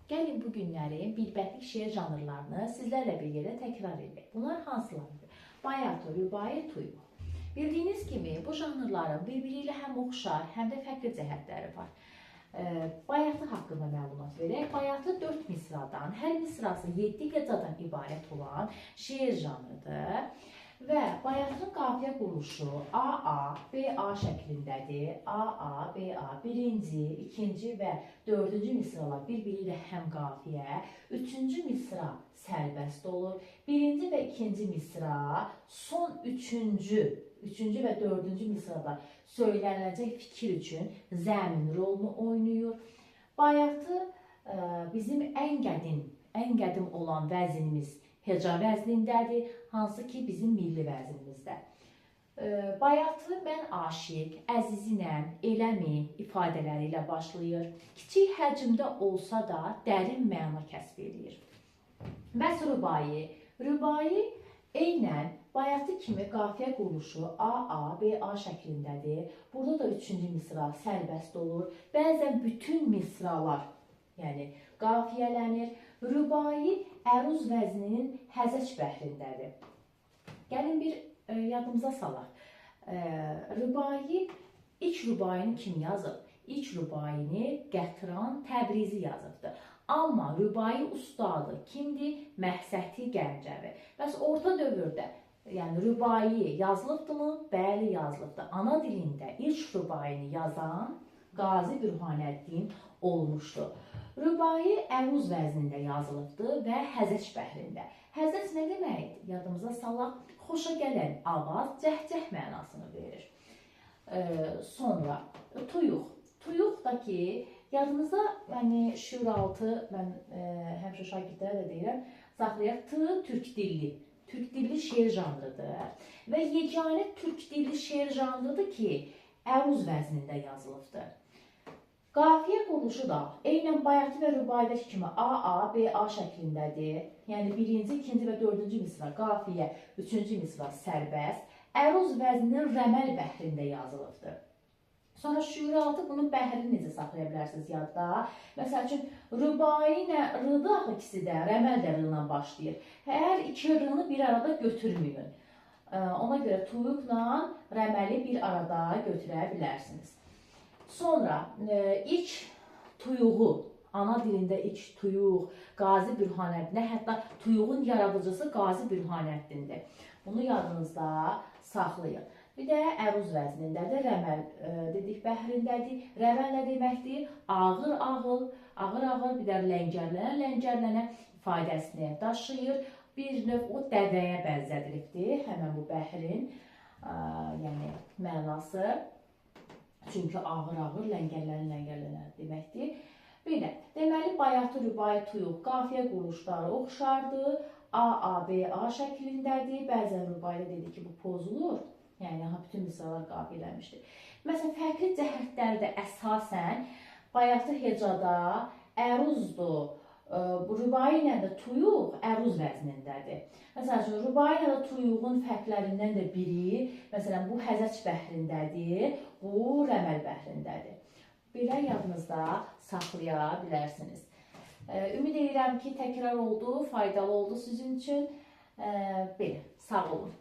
Gəlin bu günlərin birbəndlik şeir janrlarını sizlərlə bir yerdə təkrar edək. Bunlar hansılardır? Bayatı, rübai, tuyuq. Bildiyiniz kimi bu janrların bir-biri ilə həm oxşar, həm də fərqli cəhətləri var. Bayatı haqqında məlumat verək. Bayatı 4 misradan, hər misrası 7 qıtadan ibarət olan şeir janrıdır. Və bayatının qafiyə quruluşu AA, BA şəklindədir. AA, BA, birinci, ikinci və dördüncü misralar bir-biri ilə həm qafiyə, üçüncü misra sərbəst olur. Birinci və ikinci misra son üçüncü və dördüncü misrada söyləniləcək fikir üçün zəmin rolunu oynayır. Bayatı bizim ən qədim olan vəznimiz heca vəznindədir, hansı ki bizim milli vəznimizdə. Bayatı mən aşiq, əzizinəm, eləmi ifadələri ilə başlayır. Kiçik həcmdə olsa da dərin məna kəsb eləyir. Bəs rübai? Rübai eynən bayatı kimi qafiyə quruluşu AA, BA şəklindədir. Burada da üçüncü misra sərbəst olur. Bəzən bütün misralar, yəni qafiyələnir. Rübai əruz vəzninin həzəc bəhrindədir. Gəlin bir yadımıza salaq. Rübai, ilk rübaini kim yazıb? İlk rübaini Qətran Təbrizi yazıbdır. Amma rübai ustadı kimdir? Məhsəti Gəncəvi. Bəs orta dövrdə, yəni rübai yazılıbdırmı? Bəli, yazılıbdır. Ana dilində ilk rübaini yazan Qazi Bürhanəddin olmuşdu. Rübai əruz vəznində yazılıbdır və həzəc bəhrində. Həzəc nə deməkdir? Yadımıza salaq, xoşa gələn avaz cəhcəh mənasını verir. Sonra tuyuq. Tuyuq da ki, yadımıza, yəni şüuraltı, mən həmişə şagirdlərə də deyirəm, saxlayaq, T türk dilli. Türk dilli şeir janrıdır. Və yeganə türk dilli şeir janrıdır ki, əruz vəznində yazılıbdır. Qafiyə quruluşu da eynən bayatı və rübaidəki kimi AA, BA şəklindədir. Yəni birinci, ikinci və dördüncü misra qafiyə, üçüncü misra sərbəst. Əruz vəzninin rəməl bəhrində yazılıbdır. Sonra şüuraltı bunun bəhrini necə saxlaya bilərsiniz yadda? Məsəl üçün, rübai ilə r-dır axı ikisi də, rəməl də r-la başlayır. Hər iki r-nı bir arada götürməyin. Ona görə tuyuqla rəməli bir arada götürə bilərsiniz. Sonra ilk tuyuğu, ana dilində ilk tuyuq Qazi Bürhanəddinə, hətta tuyuğun yaradıcısı Qazi Bürhanəddindir. Bunu yadınızda saxlayın. Bir də əruz vəznindədir, rəməl dedik bəhrindədir. Rəməl nə deməkdir? Ağır-ağır, ağır-ağır, bir də ləngərlənə-ləngərlənə ifadəsini daşıyır. Bir növ o dəvəyə bənzədilibdir, həmən bu bəhrin yəni mənası. Çünki ağır-ağır, ləngərlənə-ləngərlənə deməkdir. Belə, deməli, bayatı, rübai, tuyuq, qafiyə quruluşları oxşardır. AA, BA şəklindədir. Bəzən rübaidə dedik ki, bu pozulur. Yəni, bütün misralar qafiyələnmişdir. Məsələn, fərqli cəhətləri də əsasən bayatı hecada əruzdur. Bu rübai ilə də tuyuq əruz vəznindədir. Məsəl üçün, rübai ilə də tuyuğun fərqlərindən də biri, məsələn, bu həzəc bəhrindədir, bu rəməl bəhrindədir. Belə yadınızda saxlaya bilərsiniz. Ümid edirəm ki, təkrar oldu, faydalı oldu sizin üçün. Belə, sağ olun.